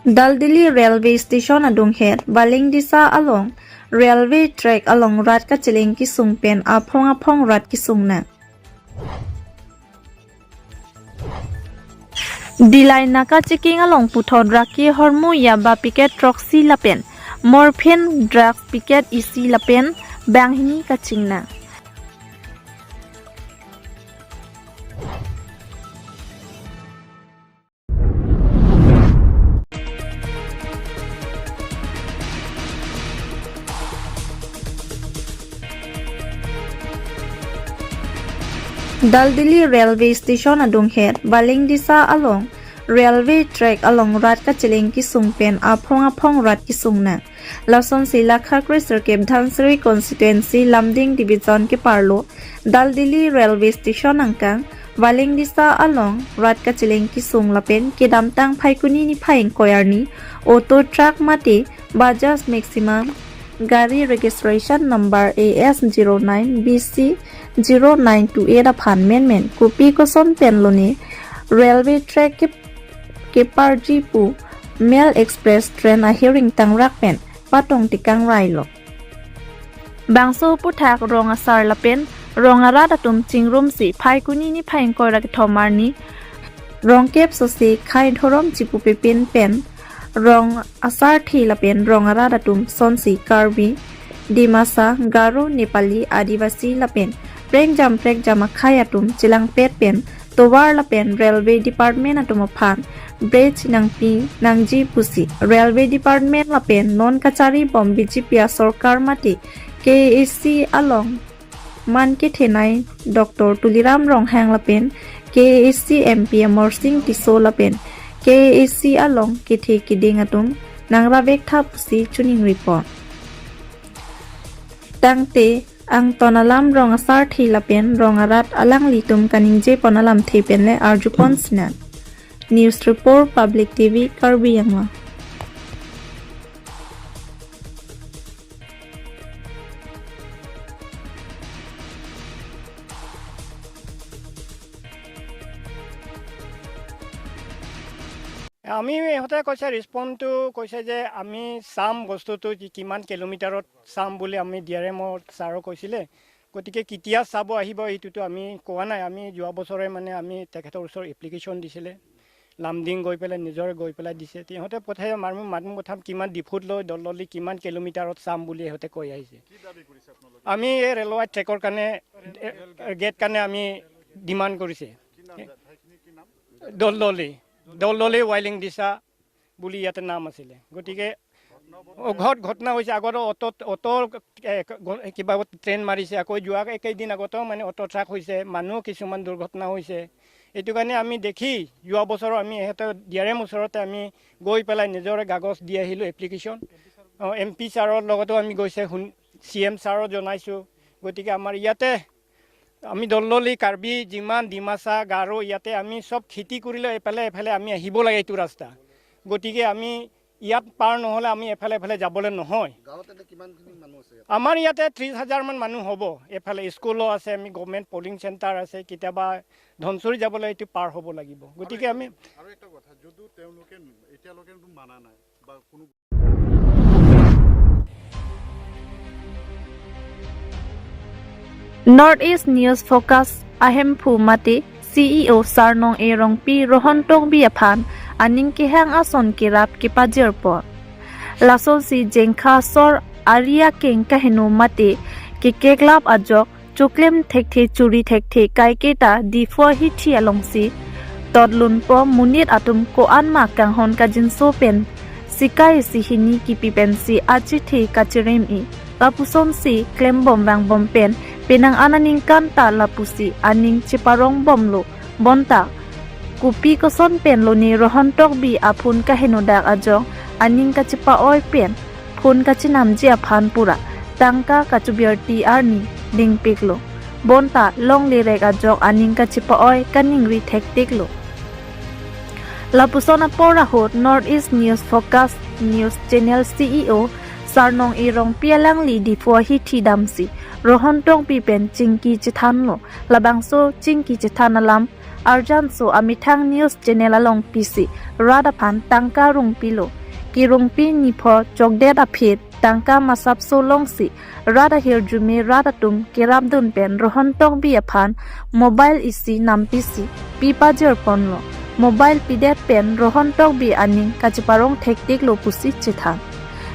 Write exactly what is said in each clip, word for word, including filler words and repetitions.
Daldali Railway Station adunghet Balingdisa along railway track along rat kacheleng kesung pen aphong aphong rat kesung nang. Dillai naka checking along puthot raki hormu yaba packet throksi lapen morphine drugs packet isi lapen banghini kaching nang. Daldali Railway Station adunghet Balingdisa along railway track along rat kacheleng kesung pen aphong aphong rat kesung nang. Lasonsi Lakha kresirkep Dhansiri constituency Lumding division keparlo Daldali Railway Station angkang Balingdisa along rat kacheleng kesung lapen kedamtang Phaikuni niphai ingkoi arni auto truck mate Bajaj Maxima gari registration number A S zero nine B C zero nine two eight aphan menmen kopi koson pen lone railway track ke keparji pu Mail Express train ahiring tangrak pen patong tekang railo. Bangso aphuthak rong asar lapen rong arat atum chingrumsi Phaikuni niphai ingkoi ra kethom arni rong kep sose khei dhorom chipupe pin pen rong asarthe lapen rong arat atum sonsi Karbi, Dimasa, Garo, Nepali, Adivasi lapen prengjam prekjam akhei atum chelangpet pen tovar lapen railway department atum aphan bridge nangpi nangji pusi railway department lapen non kachari bom B J P asorkar mate K A A C along man kethenei Doctor Tuliram Ronghang lapen K A A C M P Amarsing Tisso lapen K A A C along kethe keding atum nangrap vektha pusi choningri pon. Tangte angton alam rong asarthe lapen rong arat alanglitum kaningje pon alamthe pen le arju pon sinang. News Report, Public T V, Karbi Anglong. আমি ইহঁতে কৈছে, ৰেছপণ্ডটো কৈছে যে আমি চাম বস্তুটো কি, কিমান কিলোমিটাৰত চাম বুলি আমি ডি আৰ এম ছাৰক কৈছিলে। গতিকে কেতিয়া চাব আহিব, এইটোতো আমি কোৱা নাই। আমি যোৱা বছৰে মানে আমি তেখেতৰ ওচৰত এপ্লিকেশ্যন দিছিলে, লামডিং গৈ পেলাই, নিজৰে গৈ পেলাই দিছে। সিহঁতে পঠাই, মানুহ, মানুহ পঠাম, কিমান ডিফুত লৈ দলদলি কিমান কিলোমিটাৰত চাম বুলি সিহঁতে কৈ আহিছে। কি দাবী কৰিছে আপোনালোকে? আমি এই ৰেলৱে ট্ৰেকৰ কাৰণে, ৰেল, ৰেল গেট। গেট কাৰণে আমি ডিমাণ্ড কৰিছে। কি নাম, ঠাইখিনি কি নাম? দলদলি, দলদলি ৱাইলিং দিছা বুলি ইয়াতে নাম আছিলে। গতিকে অঘট ঘটনা হৈছে। আগতে অটো, অটো, এ, গ-, কিবা ট্ৰেইন মাৰিছে, আকৌ যোৱা একেদিন আগতেও মানে অটো ট্ৰাক হৈছে, মানুহ কিছুমান দুৰ্ঘটনা হৈছে। এইটো কাৰণে আমি দেখি যোৱা বছৰ আমি সিহঁতৰ ডি আৰ এম ওচৰতে আমি গৈ পেলাই নিজৰে কাগজ দি আহিলোঁ, এপ্লিকেশ্যন। অ, এম পি ছাৰৰ লগতো আমি গৈছে, শুন-, চি এম ছাৰো জনাইছোঁ। গতিকে আমাৰ ইয়াতে আমি দলদলি, কাৰ্বি, যিমান ডিমাচা, গাৰো, ইয়াতে আমি চব খেতি কৰিলে এফালে এফালে আমি আহিব লাগে এইটো ৰাস্তা। গতিকে আমি ইয়াত পাৰ নহ'লে আমি এফালে এফালে যাবলৈ নহয়। গাঁৱত এনে কিমানখিনি মানুহ আছে ইয়াত? আমাৰ ইয়াতে ত্ৰিশ হাজাৰ মান মানুহ হ'ব। এফালে স্কুলো আছে, আমি গভৰ্ণমেণ্ট পলিং চেণ্টাৰ আছে, কেতিয়াবা ধনচুৰি যাবলৈ এইটো পাৰ হ'ব লাগিব। গতিকে আমি আৰু এটা কথা, যদিও তেওঁলোকে এতিয়ালৈকে মানা নাই বা কোনো North East News Focus ahemphu mate C E O Sarnong A Rongpi Rohon Tokbi aphan aning kehang ason kerap kepajirpon. Lasonsi Jengkha asor ari akeng kaheno mate kekeklap ajok choklem thekthe churi thekthe kaiketa Diphu ahithi alongsi totlunpo, monit atum ko-an ma kanghon kajinso pen sikai isi hini kipi pensi achethe kachirem-i. Lapusonsi klembom vangbom pen penang an aningkan ta lapusi aning cheparong bomlo. Bonta kopi koson pen lone Rohon Tokbi aphun kahenodak ajok aning kachepa-oi pen phun kachinamji aphan pura tangka kachobirti arni dingpiklo. Bonta longle rek ajok aning kachepa-oi kaningri thektiklo. Lapuson apor ahut North East News Focus News Channel C E O Sarnong Erongpi alangli Diphu ahithi damsi Rohan Tokbi pen chingki chethanlo. Labangso chingki chethan alam arjanso amethang news channel along pisi rat aphan tangka rungpilo. Kerungpi niphor chokdet aphi tangka masapso longsi rat ahirjume rat atum kerapdun pen Rohan Tokbi aphan mobile isi nampisi pi pajirponlo. Mobile pidet pen Rohan Tokbi aning kacheparong thektiklo pusi chethan.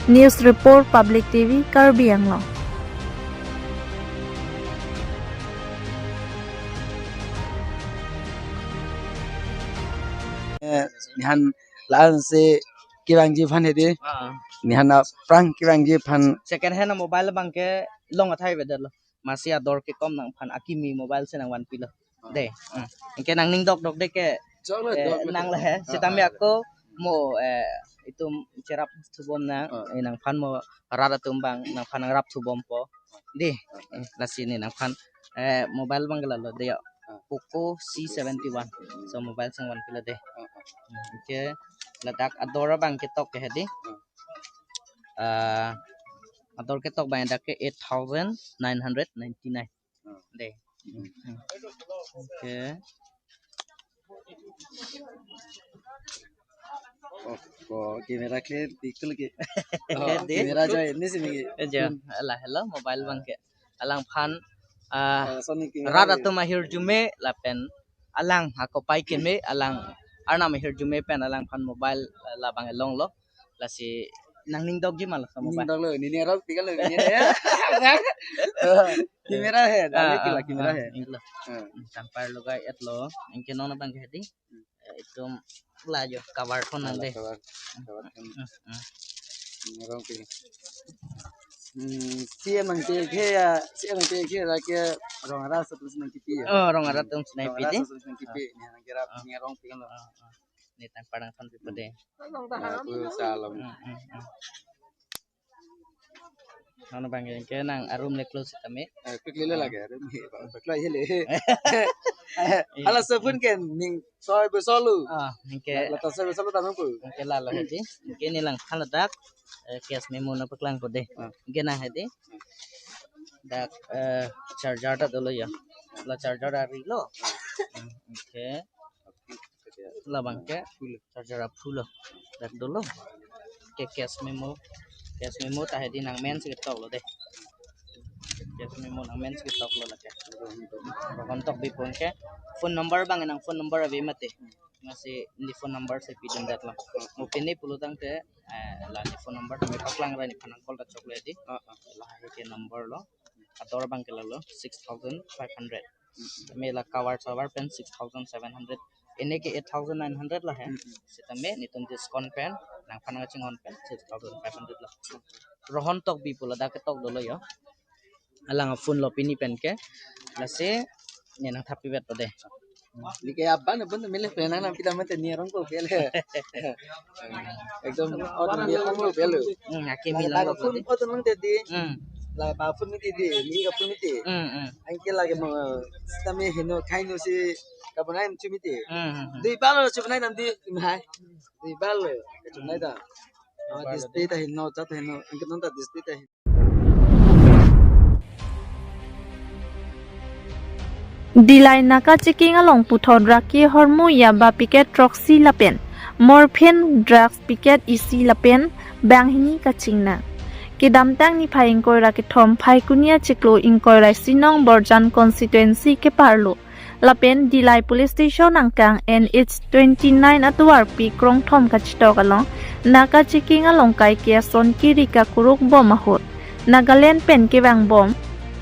News report, Public T V, Karbi Anglong. Eh, nihan la-an si kevangji aphan hedi. Ah. Nihan aphrang kevangji aphan. Second hand mobile abangke long athai avedetlo. Masi ador kekom nangphan akimi mobile si nangvanpilo. Ah. De. Hmm. Anke nangning dokdok de ke, choklo, eh, doklo. Nang le he. Ah, sitame ah, ako mo, eh, itum cherapthubom nang, ah, eh, nangphan mo rat atum abang nangphan nangrapthubompo. De. Eh, lasi ne nangphan, eh, mobile abangke lalo de ya. Ah. Poco C seventy-one. So mobile si nangvanpilo de. Ah, ah. Hmm, anke ladak ador abangke tok ke hedi. Ah. Ah, ador ketok abang dak ke eight thousand nine hundred ninety-nine. Hmm. De. Hmm. Anke. Oh, ko camera clear, betul ke? Oh, de. Camera jo ini sih, Minggi. Eh, jo. Hmm. Alah, hello, mobile abangke. Alangphan, ah, eh, Sony camera rat atum ahirjume lapen alang akopai keme, alang arnam ahirjume pen alangphan mobile, eh, labang elonglo. Lasi nangning dokji ma laso mobile? Ning doklo, nini arok tiga lo, nini ya. Camera he, ah, dali kila, ah, camera he. Ilo. Ah. Tampar lugai etlo, anke non abangke hedi. Eh, itum la jo cover thon nang de. Cover, cover thon. Hmm, hmm. Ngerong pi. Hmm, C M nangpekhe ya, C M nangpekhe lake rong arat atum si nangkipi ya. Oh, rong arat atum si nangkipi de. Rong arat atum si nangkipi. Ah. Ni nangkira, ah, ngerong pi kan lo. Ah, ah. Ni tampar nangthon pipo de. Aku salam. Hmm, hmm, hmm. Nang abangke nang arum le close tame. Eh, quick lele lagi, arum ni, quick lele. Iya. Hala sabun ke ning soi besolu. Ah, anke. Lata soi besolu tame pu. Anke lalo hedi. Anke ne langphan ladak, eh, cash memo nangpaklangpo de. Ah. Anke nang hedi. Dak, eh, charger ta dolo ya. La charger ari lo. Hmm, anke. Labangke charger aphu lo. Dak dolo. Ke cash memo. Cash memo ta hedi nangmen si ketoklo de. Cash memo nangmen si ketoklo lake. Rohan Tokbi pu anke. Phone number abang nang phone number ave mati. Masi ne phone number si pidun detlo. Mo pine pulo tangte, eh, la ne phone number tame paklang ra nephan nang call ta choklo hedi. Ah, ah. La ke number lo. Ador abangke lalo six thousand five hundred. Me la cover saver pen six thousand seven hundred. Ene ke eight thousand nine hundred la he. Hmm, hmm. Sitame netum discount pen nangphan nangchinghon pen six thousand five hundred la. Rohan Tokbi pu ladak ketok dolo yo. Alang phone lo pini pen ke. Lasi ne nangthap pivetpo de. Ni ke aban aban mele pe nang nang pita mate ni arong ko pele. Ekdom ot ni arong lo pele. Hmm, akimi lang. Laga lo phone pute. Ot nang tedi. Hmm. La ba phone miti di, ni ka phone miti. Hmm, hmm. Anke lagi mo sitame heno khaino si kabonai chu miti. Hmm, hmm, hmm. Dui balo chu bonai nam di, mai. Dui balo chu bonai ta. Dui balo display ta heno, chat heno, anke non ta display ta heno. Dillai Naka checking along puthot raki hormu yaba packet throksi lapen morphine drugs packet isi lapen banghini kachingna. Kedamtang niphai ingkoi ra kethom Phaikuni achiklo ingkoi ra isi nong Borjan constituency keparlo lapen Dillai Police Station angkang N H twenty-nine atovarpi krongthom kachetok along Naka checking along kai ke ason kiri kakuruk bom ahut Nagaland pen kevang bom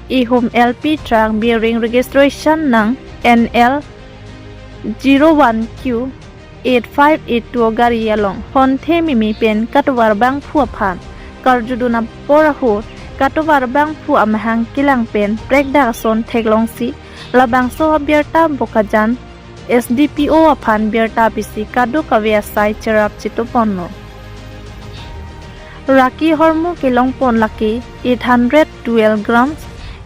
ihum L P truck bearing registration nang N L zero one Q eight five eight two gari along honthe mimi pen katovar bangphu aphan karjudun apor ahut katovar bangphu amahang kelang pen prekdak ason theklongsi labangso abirta Bokajan S D P O aphan birta pisi kadokave asai cherap chituponlo. Raki hormu kelongpon lake eight hundred twelve grams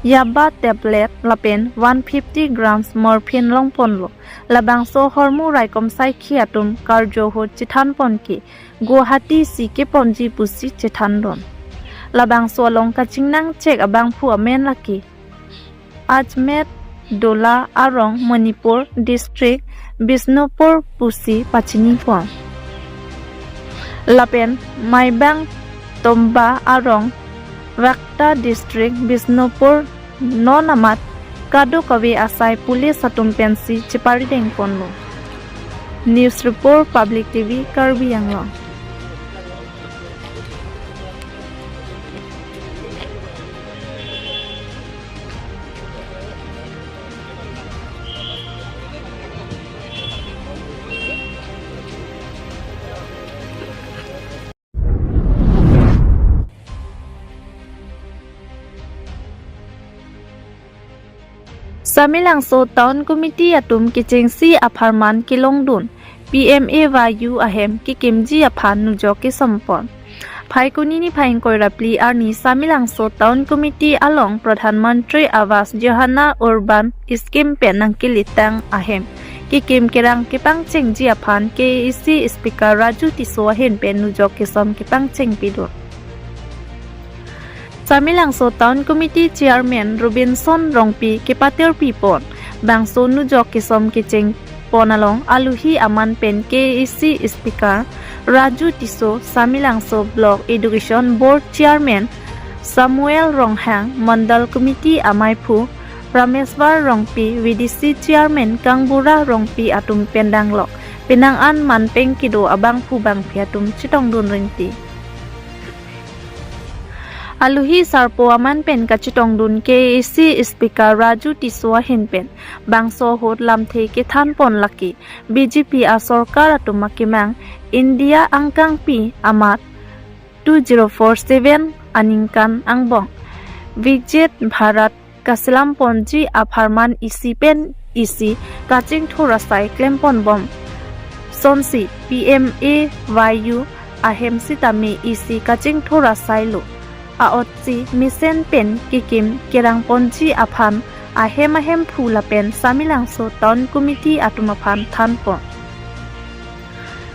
yaba tablet lapen one fifty grams morphine longponlo. Labangso hormu raikom saikhi atum karjo ahut chethanpon ke Guwahati si keponji pusi chethandon. Labangso along kachingnang chek abangphu amen lake Ajmed Dola arong Manipur district Bishnupur pusi pachini pon. Lapen Maibang Tomba arong Vakta district Bishnupur non amat kadokave asai police atum pensi cheparideng ponlo. News report, Public T V, Karbi Anglong. Samelangso Town Committee atum kechengsi apharman kelongdun, P M A Y U ahem kekimji aphan nujok kesom pon. Phaikuni niphai ingkoi ra phli arni Samelangso Town Committee along Pradhan Mantri Awas Yojana Urban Scheme pen nangkelitang ahem kekim kerang kepangchengji aphan K A A C Speaker Raju Tisso ahin pen nujok kesom kepangcheng pidun. Samelangso Town Committee Chairman Robinson Rongpi kepatirpi pon. Bangso nujok kesom kecheng pon along aluhi aman pen K A A C Speaker Raju Tisso, Samelangso Block Education Board Chairman Samuel Ronghang, Mandal Committee amaiphu Rameswar Rongpi, V D C Chairman Kangbura Rongpi atum pen danglok penang an manpeng kedo abangphu bangphi atum chetongdun rinti. Aluhi sarpo aman pen kachetongdun K A A C Speaker Raju Tisso ahin pen bangso ahut lamthe kethan pon lake B J P asorkar atum akemang India angkangpi amat two zero four seven aningkan angbong Viksit Bharat kaselam ponji apharman isi pen isi kachingthur asai klem pon bom. Sonsi P M A Y U ahem sitame isi kachingthur asai lo. A-otsi mesen pen kekim kerang ponji aphan ahem ahemphu lapen Samelangso Town Committee atum aphan than pon.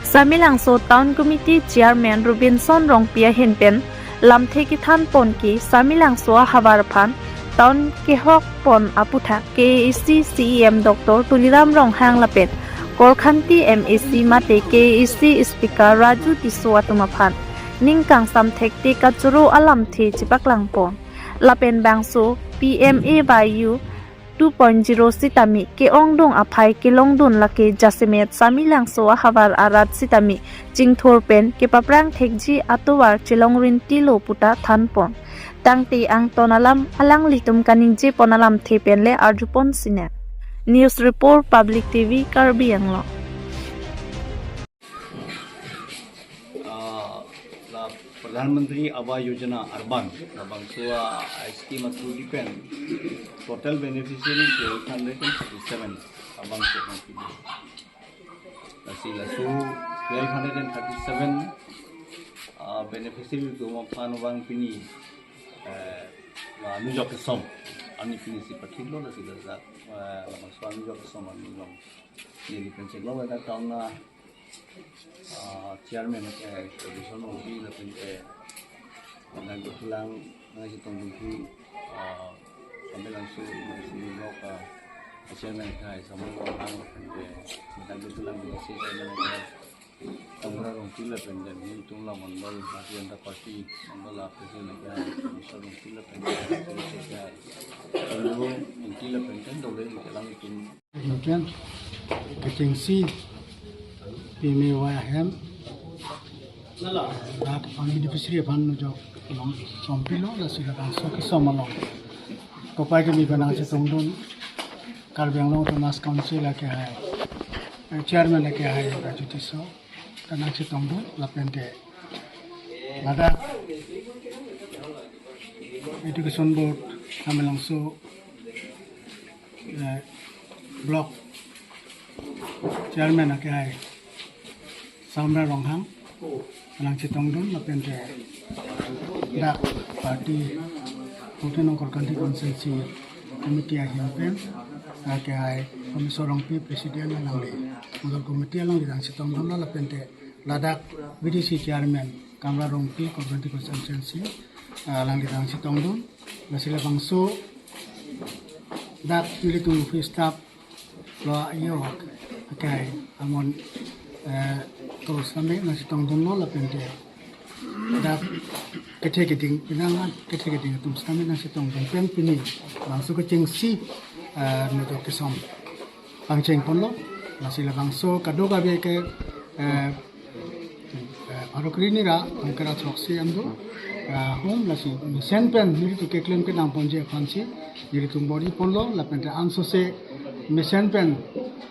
Samelangso Town Committee Chairman Robinson Rongpi ahin pen lamthe kethan pon ke Samelangso ahavar aphan town kehok pon aputhak K A A C C E M Doctor Tuliram Ronghang lapen Korkanthi M A C mate K A A C Speaker Raju Tisso atum aphan ning kangsam thekte kachoro alamthe chepaklang pon. Lapen bangso P M A Y U two point zero sitame ke-ongdung aphai kelongdun lake jasemet Samelangso ahavar arat sitame chingthur pen kepaprang thekji atovar chelong rinti lo puta than pon. Tangte angton alam alanglitum kaningje pon alamthe pen le arju pon sinang. News report, Public T V, Karbi Anglong. Ah, la Pradhan Mantri Awas Yojana Urban, labangso a-scheme a-through pen total beneficiary twelve hundred and thirty-seven abang ke pangpidi. Lasi laso twelve hundred and thirty-seven, ah, beneficiary atum aphan abang pini, eh, la nujok kesom arni pini si pathiklo, lasi la, eh, labangso anujok kesom arni long neli pen cheklong, ladak town a ah, chairman ke Robinson Rongpi lapen ke, ah, nangkethulang nangchetongdun thu, ah, Samelangso Block, ah, chairman ke Samuel Ronghang lapen ke nangkethulang ke chairman ke Kangbura Rongpi lapen ke nelitum la mandal Bharatiya Janata Party mandal a president ke Robinson Rongpi lapen ke Kangbura Rongpi lapen ke dole ke alanglitum Ingkan kechengsi P M A Y ahem dak ang beneficiary aphan nujok long som pilo, lasi labangso kesom along kopai kemi pen nangchetongdun Karbi Anglong Autonomous Council ake hai, eh, chairman ake hai Raju Tisso ta nangchetongdun lapen ke ladak Education Board Samelangso, eh, Block Chairman ake hai Samra Ronghang nangchetongdun lapen ke dak party fourteen nong Korkanthi Constituency Committee ahin pen ake hai Komisar Rongpi President alangli, Mandal Committee alangli nangchetongdun lapen ke ladak V D C Chairman Kamra Rongpi Korkanthi Constituency ah, alangli nangchetongdun. Lasi labangso dak nelitum office staff lo ayo akai amon, eh, terus kami nangchetongdunlo lapen te dak kethe keding pinang, kethe keding atum sitame nangchetongdun pen pini labangso kechengsi, eh, nujok kesom pangcheng ponlo. Lasi labangso kadokave ke, eh, eh, pharo kre-hini ra, pharo kre-ra throksi an do, eh, hum, lasi mesen pen nelitum keklem kenang ponji aphansi nelitum bor-i ponlo, lapen te ansose mesen pen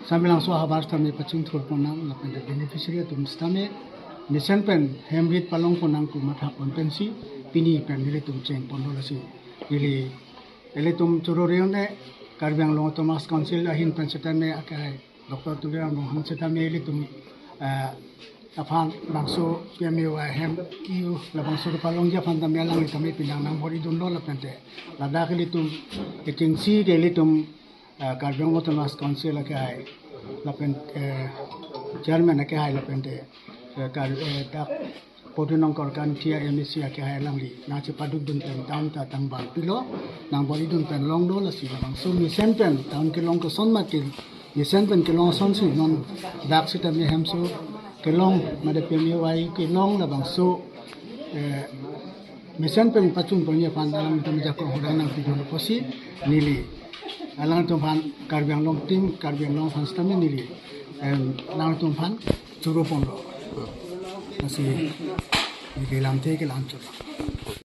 Samelangso ahavar sitame pachingthur ponnang, lapen te beneficiary atum sitame mesen pen hem rit palong ponnang pu matha pon pensi pini pen nelitum cheng ponlo. Lasi neli ilitum choro reone Karbi Anglong Autonomous Council ahin pen sitame akai Doctor Tuliram Ronghang sitame ilitum, eh, aphan labangso P M A Y hem kiu labangso kepalongji aphan tame alangli tame pinang nangbor-idunlo lapen te ladak ilitum kechengsi ke ilitum, eh, Karbi Anglong Autonomous Council akehai lapen, eh, chairman akehai lapen te, eh, Kar-, eh, dak Potu Nongkor Kanti a M A C akehai alangli nangchepadukdun pen town ta tang bang pilo, nangbor-idun pen longlo. Lasi labangso mesen pen town kelong koson mati, mesen pen kelong asonsi non dak sitame hemso kelong mate P M A Y kelong labangso, eh, mesen pen pachun ponji aphan alangtum ajakong hudang nangpidunlo pusi neli alangtum aphan Karbi Anglong team, Karbi Anglong aphan sitame neli, em, alangtum aphan choro ponlo. Lasi neli lamthe ke la-an chot.